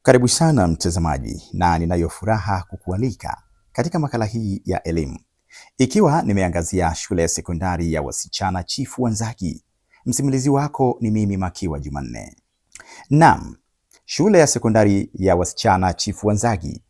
Karibu sana mtazamaji, na ninayo furaha kukualika katika makala hii ya elimu, ikiwa nimeangazia shule ya sekondari ya wasichana Chifu Wanzagi. Msimulizi wako ni mimi Makiwa Jumanne. Naam, shule ya sekondari ya wasichana Chifu Wanzagi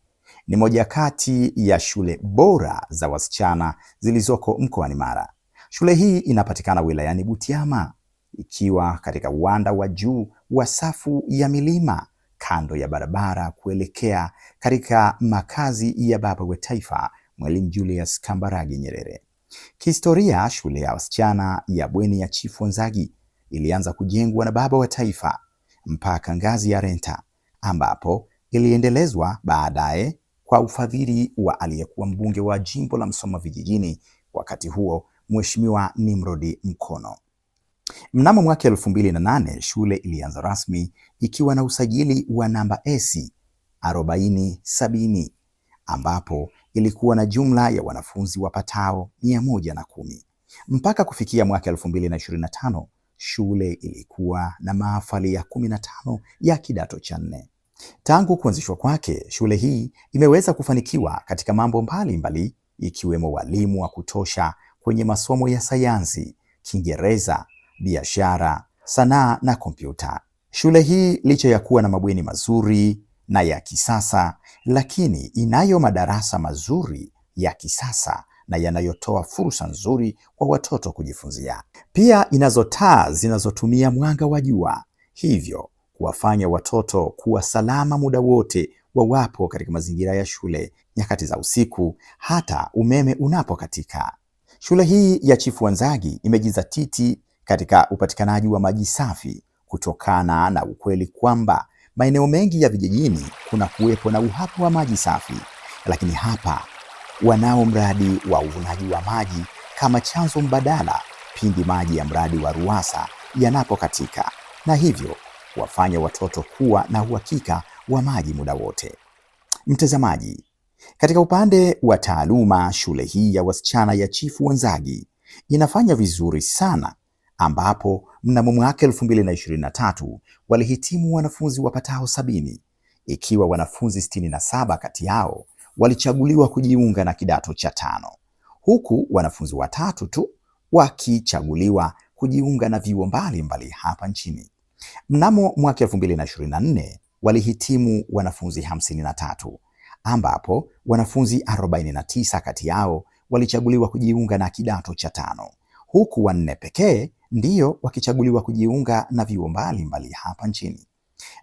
ni moja kati ya shule bora za wasichana zilizoko mkoani Mara. Shule hii inapatikana wilayani Butiama, ikiwa katika uwanda wa juu wa safu ya milima kando ya barabara kuelekea katika makazi ya baba wa taifa Mwalimu Julius Kambarage Nyerere. Kihistoria, shule ya wasichana ya bweni ya Chifu Wanzagi ilianza kujengwa na baba wa taifa mpaka ngazi ya renta, ambapo iliendelezwa baadaye kwa ufadhili wa aliyekuwa mbunge wa jimbo la Msoma Vijijini wakati huo, Mheshimiwa Nimrod Mkono. Mnamo mwaka 2008 shule ilianza rasmi ikiwa na usajili wa namba S 4070 ambapo ilikuwa na jumla ya wanafunzi wapatao 110. Mpaka kufikia mwaka 2025 shule ilikuwa na mahafali ya 15 ya kidato cha nne. Tangu kuanzishwa kwake, shule hii imeweza kufanikiwa katika mambo mbalimbali ikiwemo walimu wa kutosha kwenye masomo ya sayansi, Kiingereza, biashara, sanaa na kompyuta. Shule hii licha ya kuwa na mabweni mazuri na ya kisasa, lakini inayo madarasa mazuri ya kisasa na yanayotoa fursa nzuri kwa watoto kujifunzia. Pia inazo taa zinazotumia mwanga wa jua, hivyo kuwafanya watoto kuwa salama muda wote wawapo katika mazingira ya shule, nyakati za usiku, hata umeme unapokatika. Shule hii ya Chifu Wanzagi imejizatiti katika upatikanaji wa maji safi kutokana na ukweli kwamba maeneo mengi ya vijijini kuna kuwepo na uhaba wa maji safi, lakini hapa wanao mradi wa uvunaji wa maji kama chanzo mbadala pindi maji ya mradi wa RUWASA yanapokatika, na hivyo wafanya watoto kuwa na uhakika wa maji muda wote. Mtazamaji, katika upande wa taaluma, shule hii ya wasichana ya Chifu Wanzagi inafanya vizuri sana, ambapo mnamo mwaka 2023 walihitimu wanafunzi wapatao 70, ikiwa wanafunzi 67 kati yao walichaguliwa kujiunga na kidato cha tano, huku wanafunzi watatu tu wakichaguliwa kujiunga na vyuo mbalimbali hapa nchini. Mnamo mwaka 2024 walihitimu wanafunzi 53, ambapo wanafunzi 49 kati yao walichaguliwa kujiunga na kidato cha tano, huku wanne pekee ndiyo wakichaguliwa kujiunga na vyuo mbalimbali hapa nchini.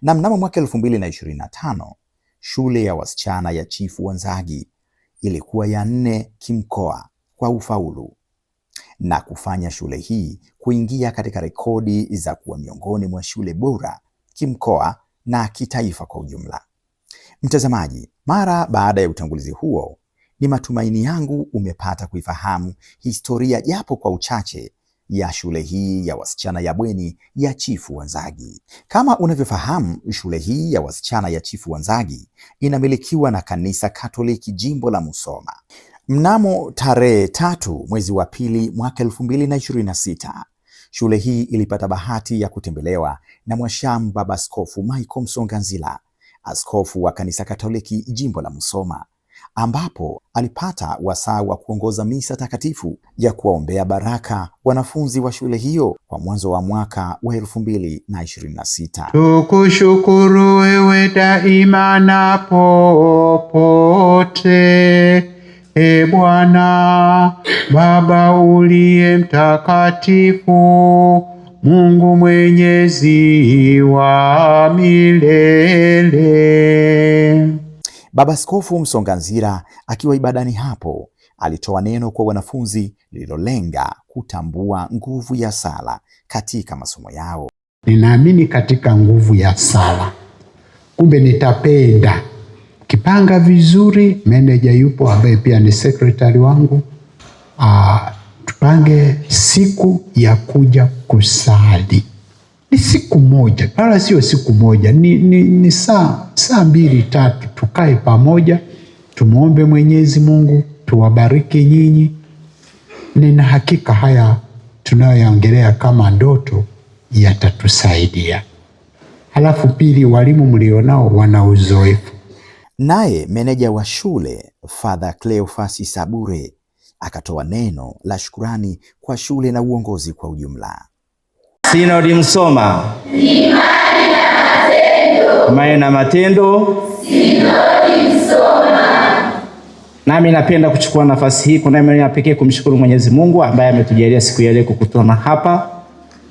Na mnamo mwaka 2025 shule ya wasichana ya Chifu Wanzagi ilikuwa ya nne kimkoa kwa ufaulu na kufanya shule hii kuingia katika rekodi za kuwa miongoni mwa shule bora kimkoa na kitaifa kwa ujumla. Mtazamaji, mara baada ya utangulizi huo, ni matumaini yangu umepata kuifahamu historia japo kwa uchache ya shule hii ya wasichana ya bweni ya Chifu Wanzagi. Kama unavyofahamu, shule hii ya wasichana ya Chifu Wanzagi inamilikiwa na Kanisa Katoliki Jimbo la Musoma. Mnamo tarehe 3 mwezi wa pili mwaka 2026, shule hii ilipata bahati ya kutembelewa na Mwashamu Baba Askofu Michael Msonganzila, askofu wa Kanisa Katoliki Jimbo la Musoma, ambapo alipata wasaa wa kuongoza misa takatifu ya kuwaombea baraka wanafunzi wa shule hiyo kwa mwanzo wa mwaka wa 2026. Tukushukuru wewe daima na popote, e Bwana Baba uliye mtakatifu, Mungu mwenyezi wa milele. Baba Askofu Msonganzila akiwa ibadani hapo alitoa neno kwa wanafunzi lililolenga kutambua nguvu ya sala katika masomo yao. Ninaamini katika nguvu ya sala, kumbe nitapenda kipanga vizuri. Meneja yupo ambaye pia ni sekretari wangu. Tupange siku ya kuja kusali. Ni siku moja, wala sio siku moja, ni saa mbili tatu, tukae pamoja, tumuombe Mwenyezi Mungu, tuwabariki nyinyi. Nina hakika haya tunayoyaongelea kama ndoto yatatusaidia. Halafu pili, walimu mlionao wana uzoefu. Naye meneja wa shule Father Cleophas Sabure akatoa neno la shukurani kwa shule na uongozi kwa ujumla. Sinodi Msoma, imani na matendo. Imani na matendo. Sinodi Msoma. Nami napenda kuchukua nafasi hii kwa namna ya pekee kumshukuru Mwenyezi Mungu ambaye ametujalia siku ya leo kukutana hapa,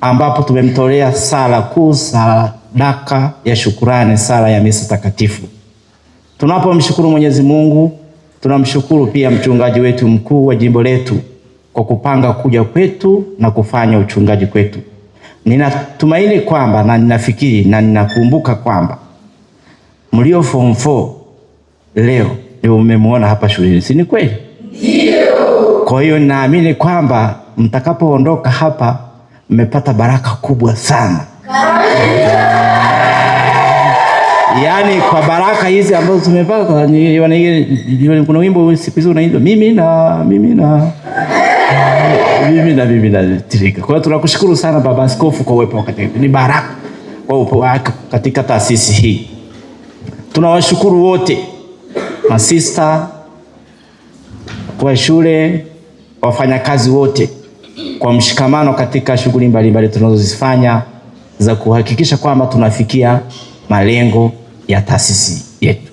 ambapo tumemtolea sala kuu, sadaka ya shukurani, sala ya misa takatifu. Tunapomshukuru Mwenyezi Mungu, tunamshukuru pia mchungaji wetu mkuu wa jimbo letu kwa kupanga kuja kwetu na kufanya uchungaji kwetu. Ninatumaini kwamba na ninafikiri na ninakumbuka kwamba mlio form 4 leo ndio mmemwona hapa shuleni, si ni kweli? Ndio. Kwa hiyo ninaamini kwamba mtakapoondoka hapa mmepata baraka kubwa sana. Yaani kwa baraka hizi ambazo tumepata, kuna wimbo siku hizi unaitwa mimi na mimi na mimi na mimi na tirika. Kwa hiyo tunakushukuru sana Baba Askofu kwa uwepo wako, ni baraka kwa uwepo wako katika taasisi hii. Tunawashukuru wote masista kwa shule, wafanyakazi wote kwa mshikamano katika shughuli mbalimbali tunazozifanya za kuhakikisha kwamba tunafikia malengo ya taasisi yetu.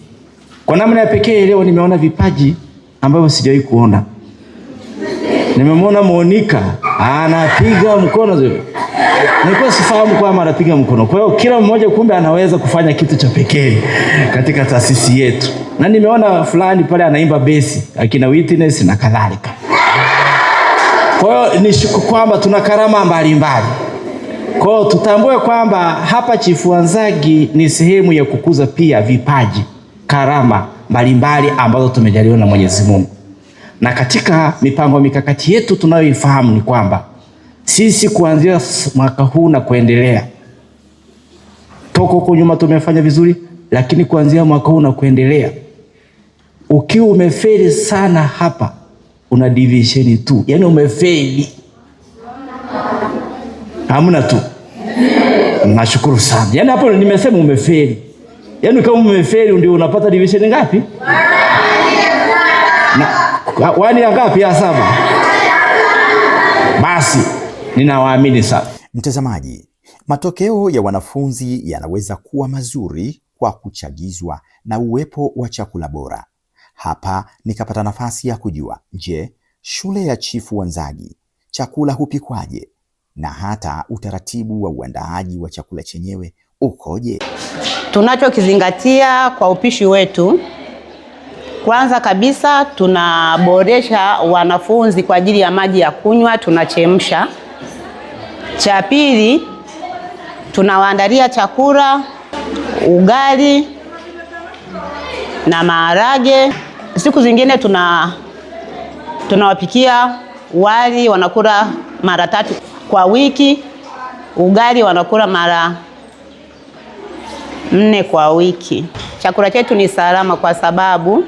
Kwa namna ya pekee leo nimeona vipaji ambavyo sijawahi kuona. Nimemwona Monica anapiga mkono. Nilikuwa sifahamu kwamba anapiga mkono. Kwa hiyo kila mmoja kumbe anaweza kufanya kitu cha pekee katika taasisi yetu. Na nimeona fulani pale anaimba besi, akina Witness na kadhalika. Kwa hiyo nishuku kwamba tuna karama mbalimbali. Kwa hiyo tutambue kwamba hapa Chifu Wanzagi ni sehemu ya kukuza pia vipaji, karama mbalimbali ambazo tumejaliwa na Mwenyezi Mungu. Na katika mipango mikakati yetu tunayoifahamu ni kwamba sisi kuanzia mwaka huu na kuendelea, toka huko nyuma tumefanya vizuri, lakini kuanzia mwaka huu na kuendelea, ukiwa umefeli sana hapa una division 2, yani umefeli hamna tu. Nashukuru sana. Yaani hapo nimesema umefeli. Yaani kama umefeli ndio unapata division ngapi? Na wani ya ngapi? Ya 7. Basi ninawaamini sana. Mtazamaji, matokeo ya wanafunzi yanaweza kuwa mazuri kwa kuchagizwa na uwepo wa chakula bora. Hapa nikapata nafasi ya kujua, je, shule ya Chifu Wanzagi chakula hupikwaje na hata utaratibu wa uandaaji wa chakula chenyewe ukoje? Tunachokizingatia kwa upishi wetu, kwanza kabisa tunaboresha wanafunzi kwa ajili ya maji ya kunywa, tunachemsha. Cha pili, tunawaandalia chakula, ugali na maharage. Siku zingine tunawapikia wali, wanakula mara 3 kwa wiki. Ugali wanakula mara 4 kwa wiki. Chakula chetu ni salama kwa sababu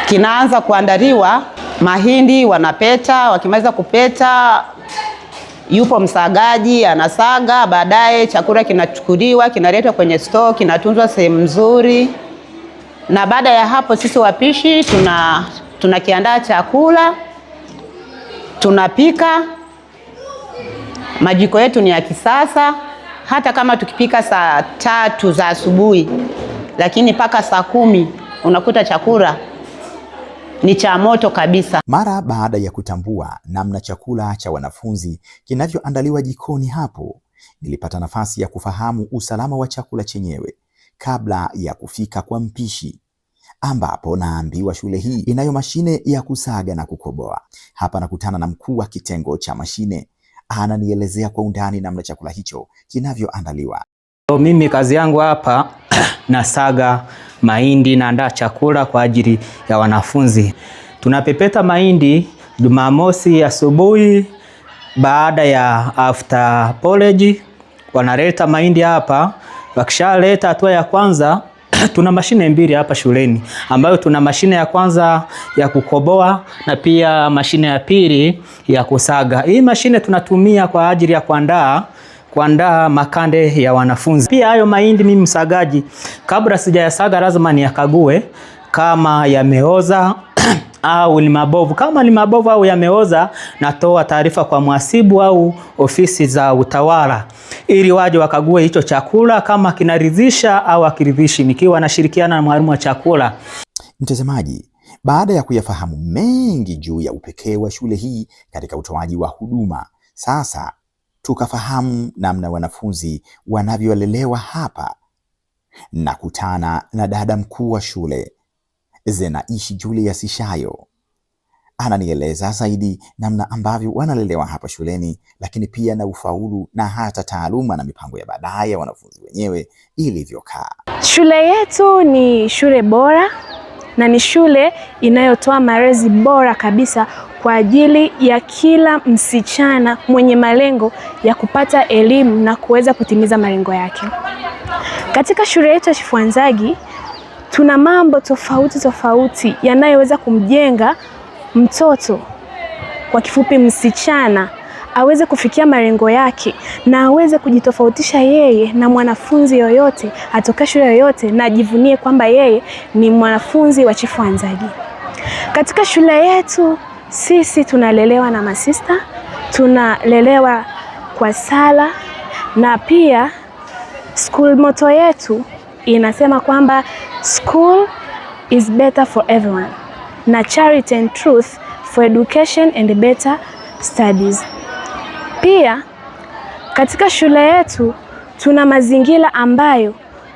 kinaanza kuandaliwa, mahindi wanapeta, wakimaliza kupeta yupo msagaji anasaga, baadaye chakula kinachukuliwa kinaletwa kwenye store, kinatunzwa sehemu nzuri. Na baada ya hapo sisi wapishi tunakiandaa chakula, tunapika. Majiko yetu ni ya kisasa, hata kama tukipika saa 3 za asubuhi, lakini paka saa 10 unakuta chakula ni cha moto kabisa. Mara baada ya kutambua namna chakula cha wanafunzi kinavyoandaliwa jikoni hapo, nilipata nafasi ya kufahamu usalama wa chakula chenyewe kabla ya kufika kwa mpishi, ambapo naambiwa shule hii inayo mashine ya kusaga na kukoboa. Hapa nakutana na mkuu wa kitengo cha mashine, ananielezea kwa undani namna chakula hicho kinavyoandaliwa. Mimi kazi yangu hapa nasaga mahindi, naandaa chakula kwa ajili ya wanafunzi. Tunapepeta mahindi Jumamosi asubuhi baada ya after porridge, wanaleta mahindi hapa. Wakishaleta hatua ya kwanza tuna mashine mbili hapa shuleni, ambayo tuna mashine ya kwanza ya kukoboa na pia mashine ya pili ya kusaga. Hii mashine tunatumia kwa ajili ya kuandaa kuandaa makande ya wanafunzi. Pia hayo mahindi mimi msagaji, kabla sijayasaga lazima niyakague kama yameoza au ni mabovu. Kama ni mabovu au yameoza, natoa taarifa kwa mhasibu au ofisi za utawala ili waje wakague hicho chakula kama kinaridhisha au hakiridhishi, nikiwa nashirikiana na mwalimu wa chakula. Mtazamaji, baada ya kuyafahamu mengi juu ya upekee wa shule hii katika utoaji wa huduma, sasa tukafahamu namna wanafunzi wanavyolelewa hapa. Na kutana na dada mkuu wa shule Zenaishi Julius Shayo, ananieleza zaidi namna ambavyo wanalelewa hapa shuleni, lakini pia na ufaulu na hata taaluma na mipango ya baadaye ya wanafunzi wenyewe ilivyokaa. Shule yetu ni shule bora na ni shule inayotoa malezi bora kabisa kwa ajili ya kila msichana mwenye malengo ya kupata elimu na kuweza kutimiza malengo yake. Katika shule yetu ya Chifu Wanzagi tuna mambo tofauti tofauti yanayoweza kumjenga mtoto, kwa kifupi msichana, aweze kufikia malengo yake na aweze kujitofautisha yeye na mwanafunzi yoyote atoka shule yoyote na ajivunie kwamba yeye ni mwanafunzi wa Chifu Wanzagi. Katika shule yetu sisi tunalelewa na masista, tunalelewa kwa sala na pia school motto yetu inasema kwamba school is better for everyone na charity and truth for education and better studies. Pia katika shule yetu tuna mazingira ambayo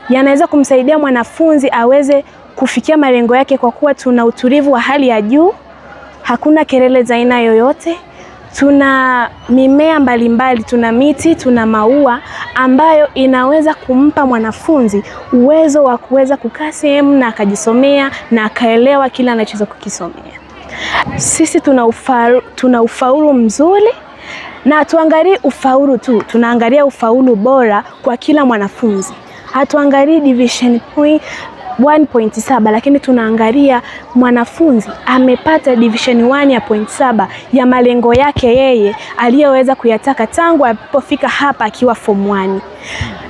yanaweza kumsaidia mwanafunzi aweze kufikia malengo yake, kwa kuwa tuna utulivu wa hali ya juu, hakuna kelele za aina yoyote, tuna mimea mbalimbali, tuna miti, tuna maua ambayo inaweza kumpa mwanafunzi uwezo wa kuweza kukaa sehemu na akajisomea na akaelewa kile anachoweza kukisomea. Sisi tuna ufaulu mzuri na hatuangalii ufaulu tu, tunaangalia ufaulu bora kwa kila mwanafunzi. Hatuangalii division point 1.7, lakini tunaangalia mwanafunzi amepata division 1 ya 0.7 ya malengo yake yeye aliyoweza kuyataka tangu alipofika hapa akiwa form 1.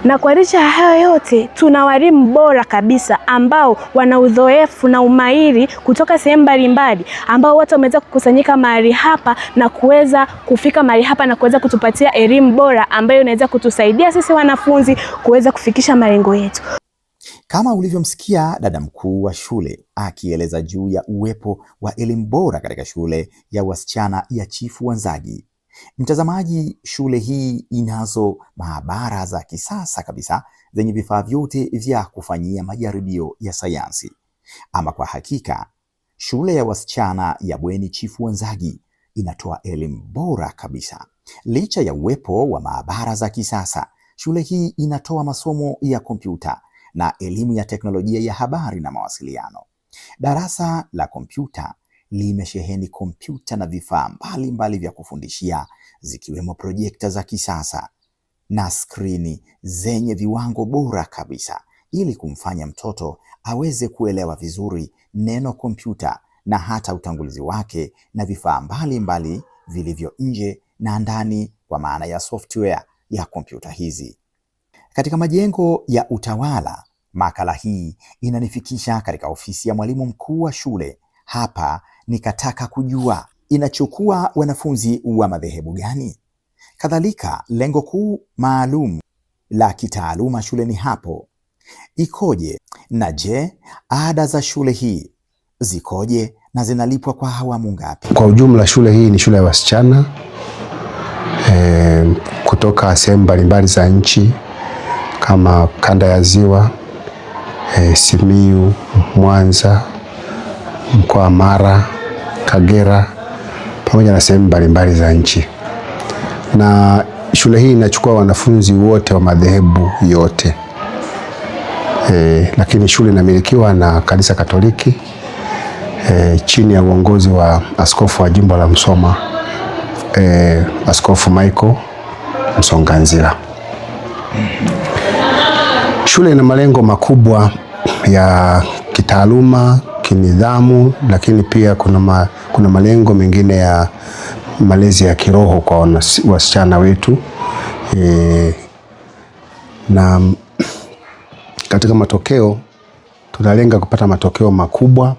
Na kwa licha ya hayo yote, tuna walimu bora kabisa ambao wana uzoefu na umahiri kutoka sehemu mbalimbali, ambao wote wameweza kukusanyika mahali hapa na kuweza kufika mahali hapa na kuweza kutupatia elimu bora ambayo inaweza kutusaidia sisi wanafunzi kuweza kufikisha malengo yetu. Kama ulivyomsikia dada mkuu wa shule akieleza juu ya uwepo wa elimu bora katika shule ya wasichana ya Chifu Wanzagi. Mtazamaji, shule hii inazo maabara za kisasa kabisa zenye vifaa vyote vya kufanyia majaribio ya sayansi. Ama kwa hakika, shule ya wasichana ya bweni Chifu Wanzagi inatoa elimu bora kabisa. Licha ya uwepo wa maabara za kisasa, shule hii inatoa masomo ya kompyuta na elimu ya teknolojia ya habari na mawasiliano. Darasa la kompyuta limesheheni kompyuta na vifaa mbalimbali vya kufundishia zikiwemo projekta za kisasa na skrini zenye viwango bora kabisa ili kumfanya mtoto aweze kuelewa vizuri neno kompyuta na hata utangulizi wake na vifaa mbalimbali vilivyo nje na ndani kwa maana ya software ya kompyuta hizi. Katika majengo ya utawala, makala hii inanifikisha katika ofisi ya mwalimu mkuu wa shule. Hapa nikataka kujua inachukua wanafunzi wa madhehebu gani? Kadhalika, lengo kuu maalum la kitaaluma shuleni hapo ikoje? Na je, ada za shule hii zikoje na zinalipwa kwa awamu ngapi? Kwa ujumla shule hii ni shule ya wasichana kutoka sehemu mbalimbali za nchi kama kanda ya Ziwa, Simiyu, Mwanza, mkoa wa Mara, Kagera pamoja na sehemu mbalimbali za nchi. Na shule hii inachukua wanafunzi wote wa madhehebu yote. Lakini shule inamilikiwa na Kanisa Katoliki chini ya uongozi wa askofu wa jimbo la Msoma, Askofu Michael Msonganzila. Shule ina malengo makubwa ya kitaaluma, kinidhamu, lakini pia kuna malengo mengine ya malezi ya kiroho kwa wasichana wetu Na katika matokeo tunalenga kupata matokeo makubwa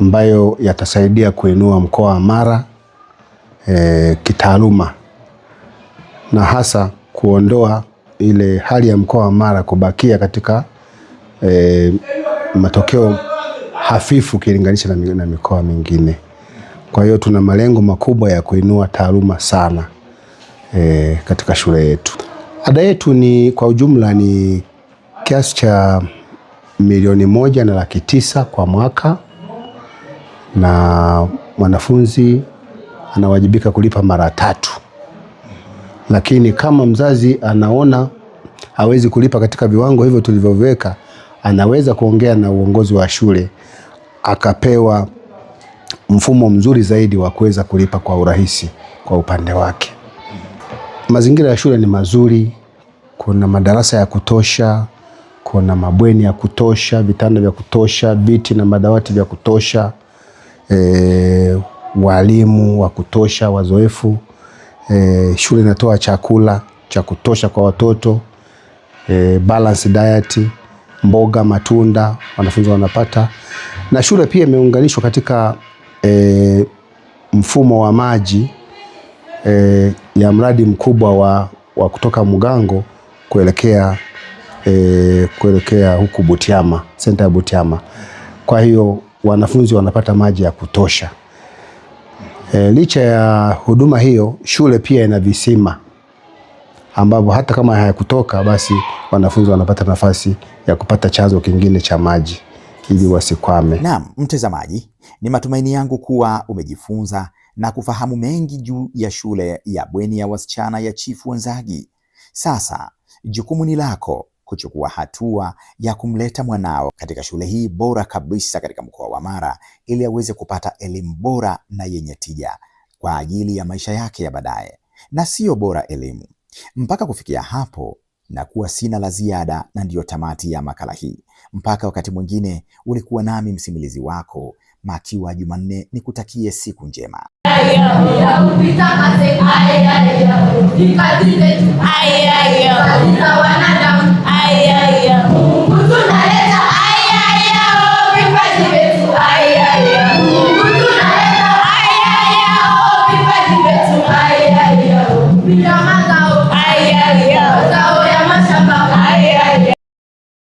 ambayo yatasaidia kuinua mkoa wa Mara kitaaluma na hasa kuondoa ile hali ya mkoa wa Mara kubakia katika matokeo hafifu ukilinganisha na mikoa mingine. Kwa hiyo tuna malengo makubwa ya kuinua taaluma sana katika shule yetu. Ada yetu ni kwa ujumla ni kiasi cha 1,900,000 kwa mwaka, na mwanafunzi anawajibika kulipa mara 3. Lakini kama mzazi anaona hawezi kulipa katika viwango hivyo tulivyoweka, anaweza kuongea na uongozi wa shule akapewa mfumo mzuri zaidi wa kuweza kulipa kwa urahisi kwa upande wake. Mazingira ya shule ni mazuri, kuna madarasa ya kutosha, kuna mabweni ya kutosha, vitanda vya kutosha, viti na madawati vya kutosha, walimu wa kutosha, wazoefu. Shule inatoa chakula cha kutosha kwa watoto, balanced diet, mboga, matunda wanafunzi wanapata. Na shule pia imeunganishwa katika mfumo wa maji ya mradi mkubwa wa kutoka Mugango kuelekea huku Butiama, senta ya Butiama. Kwa hiyo wanafunzi wanapata maji ya kutosha. Licha ya huduma hiyo, shule pia ina visima ambapo hata kama hayakutoka basi wanafunzi wanapata nafasi ya kupata chanzo kingine cha maji ili wasikwame. Naam, mtazamaji, ni matumaini yangu kuwa umejifunza na kufahamu mengi juu ya shule ya bweni ya wasichana ya Chifu Wanzagi. Sasa jukumu ni lako kuchukua hatua ya kumleta mwanao katika shule hii bora kabisa katika mkoa wa Mara ili aweze kupata elimu bora na yenye tija kwa ajili ya maisha yake ya baadaye, na sio bora elimu. Mpaka kufikia hapo na kuwa sina la ziada, na ndiyo tamati ya makala hii. Mpaka wakati mwingine, ulikuwa nami msimulizi wako Makiwa Jumanne, nikutakie siku njema.